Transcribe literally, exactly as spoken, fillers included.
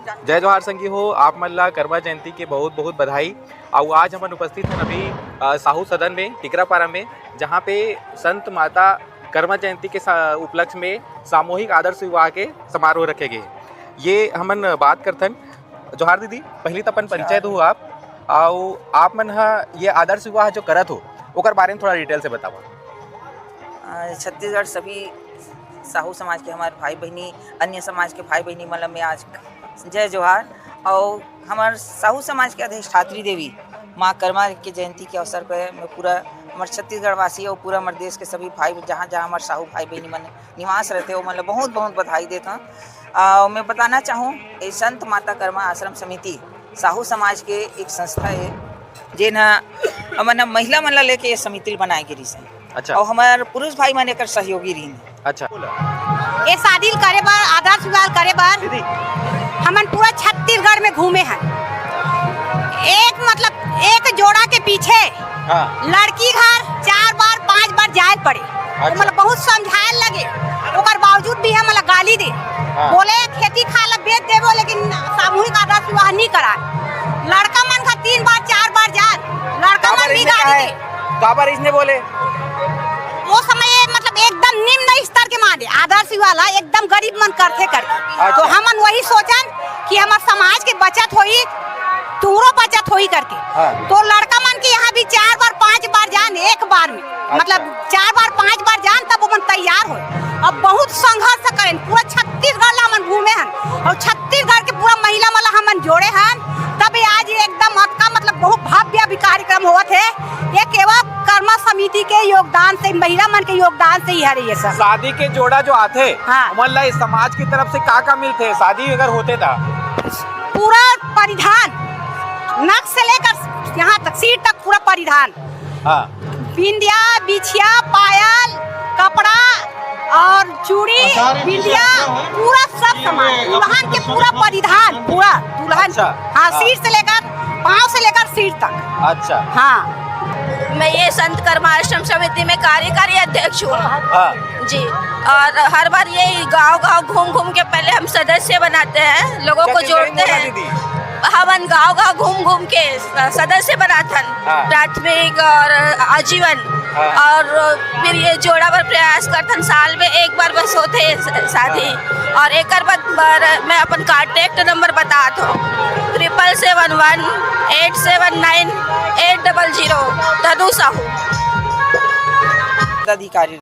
जय जोहार संगी हो, आप मन ला करमा जयंती के बहुत बहुत बधाई। अउ आज हमन उपस्थित हन अभी, अ, साहू सदन में, टिकरापारा में, जहाँ पे संत माता करमा जयंती के सा-, उपलक्ष्य में सामूहिक आदर्श विवाह के समारोह रखे गे। ये हमन बात करथन। जोहार दीदी, पहली तो अपन परिचय दो आप, अउ आप मन ह ये आदर्श विवाह जो करत हो, ओकर बारे में थोड़ा detail से बतावा। अ, छत्तीसगढ़ सभी साहू समाज के हमारे भाई बहिनी, अन्य समाज के भाई बहिनी मन ल मैं आज जय जोहार। अउ हमर साहू समाज के अधिष्ठात्री देवी माँ कर्मा के जयंती के अवसर पर मैं पूरा हमर छत्तीसगढ़ वासी अउ पूरा हमर देश के सभी भाई, जहाँ जहाँ हमर साहू भाई बहिनी मन निवास रहते, ओमन ल बहुत बहुत बधाई देत हूँ। अउ मैं बताना चाहूँ, ये संत माता कर्मा आश्रम समिति साहू समाज के एक संस्था है, जेन ह हमन ह महिला मन ला लेके ये समिति ल बनाए गे रिहिस हे। अच्छा। अउ हमर पुरुष भाई मन एकर सहयोगी रहिन। अच्छा। ये शादी ल करे बर, आदर्श विवाह ल करे बर दीदी। हमन पूरा छत्तीसगढ़ में घूमे हन। एक, मतलब, एक जोड़ा के पीछे हाँ। लड़की घर चार बार, पांच बार जाए पड़े। अच्छा। मतलब, बहुत समझाए लगे, ओकर बावजूद भी हम गाली दे। हाँ। बोले, खेती खाए ला बेच देबो, लेकिन सामूहिक आदर्श विवाह नहीं कराए। लड़का मन का तीन बार, चार बार जाए, लड़का काबर मन भी इसने गाली कहा है? दे। काबर इसने बोले? वो समय, मतलब, एकदम निम्न स्तर के माने आदर्श विवाह ला एकदम गरीब मन करथे करके। अच्छा। तो हमन वही सोचन कि हमर समाज के बचत होई, तुहरो बचत होई करके। हाँ। तो लड़का मन के यहाँ भी चार बार, पांच बार जान, एक बार में, अच्छा। मतलब, चार बार, पांच बार जान, तब ओमन तैयार होए। अब बहुत संघर्ष करेन, पूरा छत्तीसगढ़ ला हमन घूमे हन, अउ छत्तीसगढ़ के पूरा महिला मन ला हमन जोड़े हन, तब ये आज ये एकदम अतका, मतलब, बहुत भव्य भी कार्यक्रम होवत हे। ये केवल कर्मा समिति के योगदान से, महिला मन के योगदान से ही हरे ये सब। शादी के जोड़ा जो आथे, हाँ। ओमन ला इस समाज की तरफ से का का मिलथे, शादी अगर होथे त? पूरा परिधान, नक से लेकर यहाँ तक, सिर तक पूरा परिधान। हाँ। बिंदिया, बिछिया, पायल, कपड़ा और चूड़ी, बिंदिया, पूरा सब सामान, दुल्हन के पूरा परिधान, पूरा दुल्हन। अच्छा। हाँ, हाँ। सिर से लेकर, पाँव से लेकर सिर तक। अच्छा। हाँ। मैं ये संत कर्माश्रम समिति में कार्यकारी अध्यक्ष हूँ। हाँ। जी। और हर बार ये गांव-गांव घूम-घूम के पहले हम सदस्य बनाते हैं, लोगों को जोड़ते हैं। हमन गांव-गांव घूम-घूम के स-, सदस्य बनाथन, हाँ। प्राथमिक और आजीवन। हाँ। और फिर ये जोड़ा बर प्रयास करथन, साल में एक बार बस होथे स-, शादी। हाँ। और एकर बाद बर मैं अपन contact number बतात हूँ, triple seven one eight seven nine eight double zero, तनु साहू। पदाधिकारी।